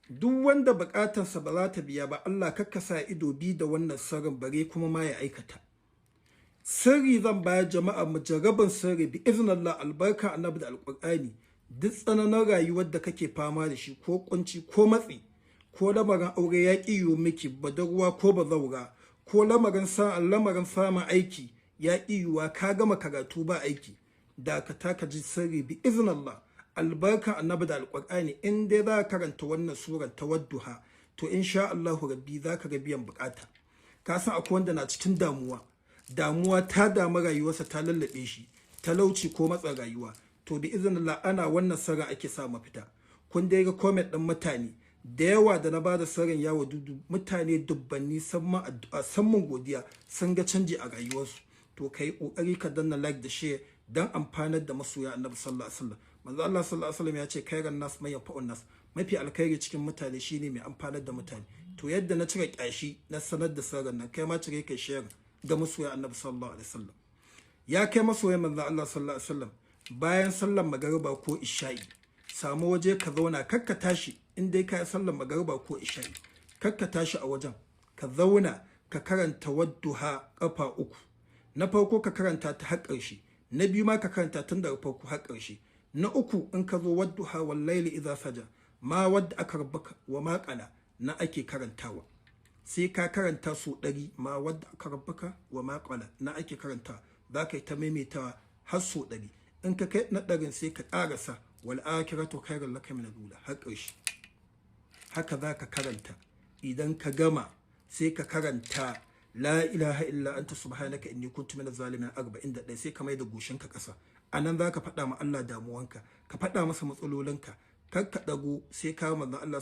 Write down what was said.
Duk wanda bukatarsa ba za ta biya ba, Allah kakka sa ido bi da wannan sirrin, bare kuma ma ya aikata. Sirri zan bayar, jama'a, mujarrabin sirri, bi iznillah, albarka Annabi da Alqur'ani. Duk tsananin rayuwar da kake fama da shi, ko kunci ko matsi, ko lamarin aure ya ƙi yiwu miki, badarwa ko bazaura, ko lamarin samun aiki ya ƙi yiwuwa, ka gama karatu ba aiki, da ka taka ji sirri, bi iznillah, albarkan Annabi da Alƙur'ani, in dai za ka karanta wannan surar ta Wadduha, to insha Allahu Rabbi za ka ga biyan bukata. Ka san akwai wanda na cikin damuwa, damuwa ta damu rayuwarsa, ta lallabe shi, talauci ko matsa rayuwa. To, bi iznillah, ana wannan sirrin ake sa mafita. Kun dai ga comment din mutane da yawa da na bada sirrin yawo dudu, mutane dubbanni sun ma addu'a, sun mun godiya, sun ga canji a rayuwarsu. To, kai kokari ka danna like da share dan amfanar da masoya Annabi sallallahu alaihi wasallam. Manzo Allah sallallahu alaihi wasallam ya ce: "Khairan nas man yanfa'un nas." Mafi alkhairi cikin mutane shine mai amfanar da mutane. To, yadda na cire kyashi na sanar da sirrin nan, kai ma cire kai share ga masoya Annabi sallallahu alaihi wasallam. Ya kai masoyan manzo Allah sallallahu alaihi wasallam, bayan sallar magariba ko isha'i, samu waje ka zauna, kakka tashi. In dai ka yi sallar magariba ko isha'i, kakka tashi a wajen, ka zauna ka karanta Wadduha kafa uku. Na farko ka karanta ta har ƙarshe, na biyu ma ka karanta tun daga farko har ƙarshe, na uku in ka zo "Wadduha wal laili idza saja ma wadda aka rabbuka wa ma qala" na ake karantawa. Sai ka karanta su 100. "Ma wadda aka rabbuka wa ma qala" na ake karanta. Za ka yi ta maimaitawa har sau 100. In ka kai na 100n, sai ka ƙarasa "Wal akhiratu khairul laka min al har ƙarshe. Haka za ka karanta. Idan ka gama, sai ka karanta "La ilaha illa anta subhanaka inni kuntu minaz zalimin" 41. Sai ka mai da goshinka ƙasa. Anan za ka faɗa ma Allah damuwanka, ka faɗa masa matsalolinka. Kar ka ɗago sai ka manzon Allah.